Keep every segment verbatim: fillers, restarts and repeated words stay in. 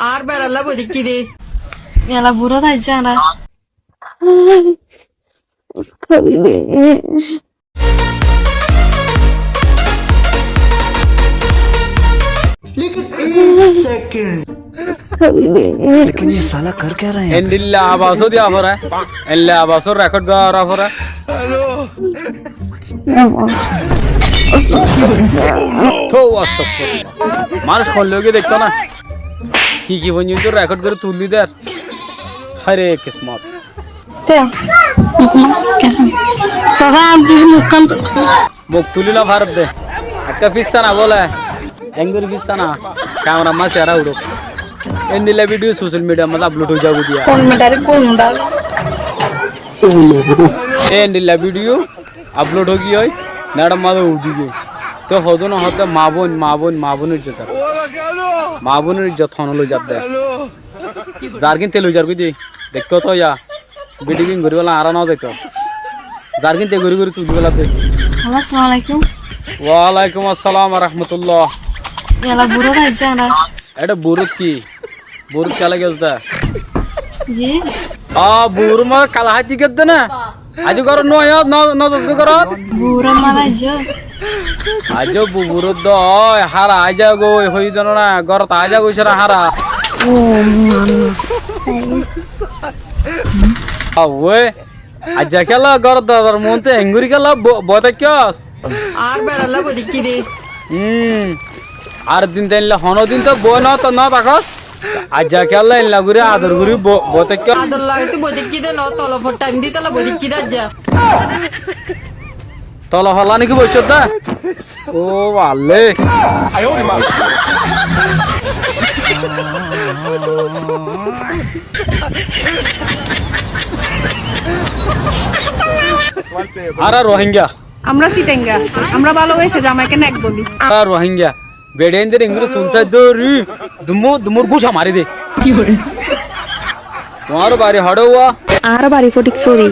Añár beçallá boi deikkí de. Ela buró de aijjá na. Endilla abasó diya fore, endilla abasó rekod gora fore. Tóu, astagfirullah. Manúic hoillé ki dekto na? Ki ki foijjonto rekod gori tuli der. Háire kismot. Te, muk ma-, ke-, sasa, añár muk kán. Muk tuli no farer de. Ekka fissá na bole. Engori fissá na. Kamera ma sera uçó. Endilla video social media mazé upload ói zagói diya. Kon media re kon media? Endilla video upload ói giyói, net or mazé uçí giyói. Te hodún hoódde maa boin, maa boin, maa boinor izzot zar. Maa boinor izzot hone loi zadde? Zar gín te loi zar goi de. Deikkó to ya. Video gín gorí fela añára no zaito. Zar gín te gorí gorí tuli fela de. Halo, assalamu alaikum. Wa alaikum assalam wa rahmatullah. Ela buró de aijjá na. Ede buró ki? Buró kala giyós de? Ji. A, buró ma kala háti giyós de na? Aijjó górot no aiyó, no, no zas goi górot? Buró ma aijjó. Aijjó bu-, buró do, ói, hára aijja goi, hoi zano na, górot aijja goi sára hára. O, mama. A, ói, aijja kiyólla górot dorozar muúntu engori kiyólla bo-, boi táikkos? Añár beçallá boi deikkí de. Hmm. Ar din de eilla honódin to boi no, to no tákos. Aijja kiyólla eilla gorí ador gorí bo-, boi táikkos. Ador lage to boi deikkí de no, tolofor thaim di tola boi deikkí de aijja. Tolofor lage ki boiccós de? Ó balle. Añára Rohingya. আমরা চিটাঙ্গা, আমরা ভালোবেসে জামাইকে নেক বলি। Añára Rohingya, beçaindóre engori sul sáidde, dummú, dummúr gúca mari de. Tuáñr bari hoçé uwá? Añár bari Fótiksóri.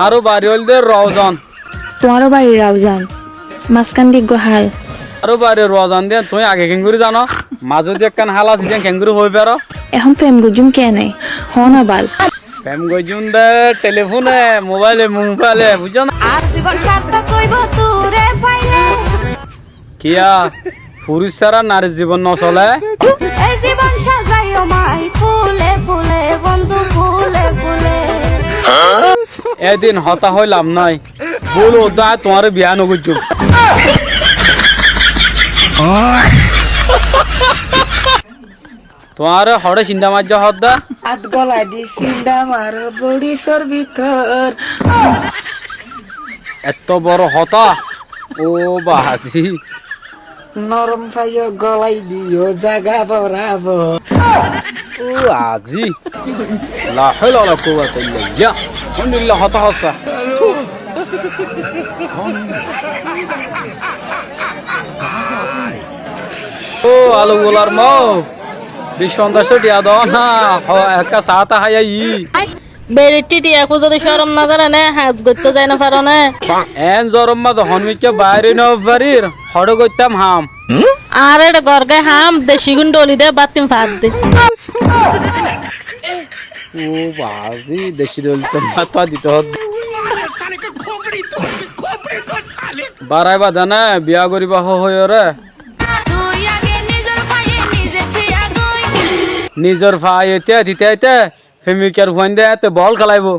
Añár bari óilde Rauzan. Tuáñr bari Rauzan. Maskán di eggúa hál. Añár bari Rauzan de, tuñí age kengori zano? Mazé de ekkán hál asé, de kengori hoi faro? Ehón fem goijjúm kene? Hoó na bal. Fem goijjúm de telefóne, mobáile, mobáile, buijjó na? Ar zibon sartok óibo tore faile. Kiyá? Furuc sára narir zibon no sole? Ei zibon sazaiyó mai fule fule, bondú, fule fule. Edin hotá hoi laf nái. Búl uddá, aññí tuáñre biyá no goijjúm. Tuáñre hoçé sinda maijjé hoódde? Át golai di sinda maro borisor bútore. Etto boro hotá? Ó baázi. Norom faiyó golai diyó zaga borabor. Ó baázi. La haula wala quwwata illa billah. Alhamdulillah, hotá hossá. Ó, Alugular mou, bic fonzaic tiya do na, ho, ekká saá ta hái aiyí. Beçittí tiya kúzede córom no gore né, ham goittó zai no faro né. Eén zorom mazé honmikká baári no farir, hoçé goittám ham. Añáre eçé gorgái ham, decigún dholi de, báttin fat de. Ó baázi, deci dholi to mata dito hoó. Barai bade né, biyá goriba hoó hoiyóre. Tui age nizor faye nize tiya goi. Nizor faye tiya dite aite, femikar fuainde ete bol kelaibó.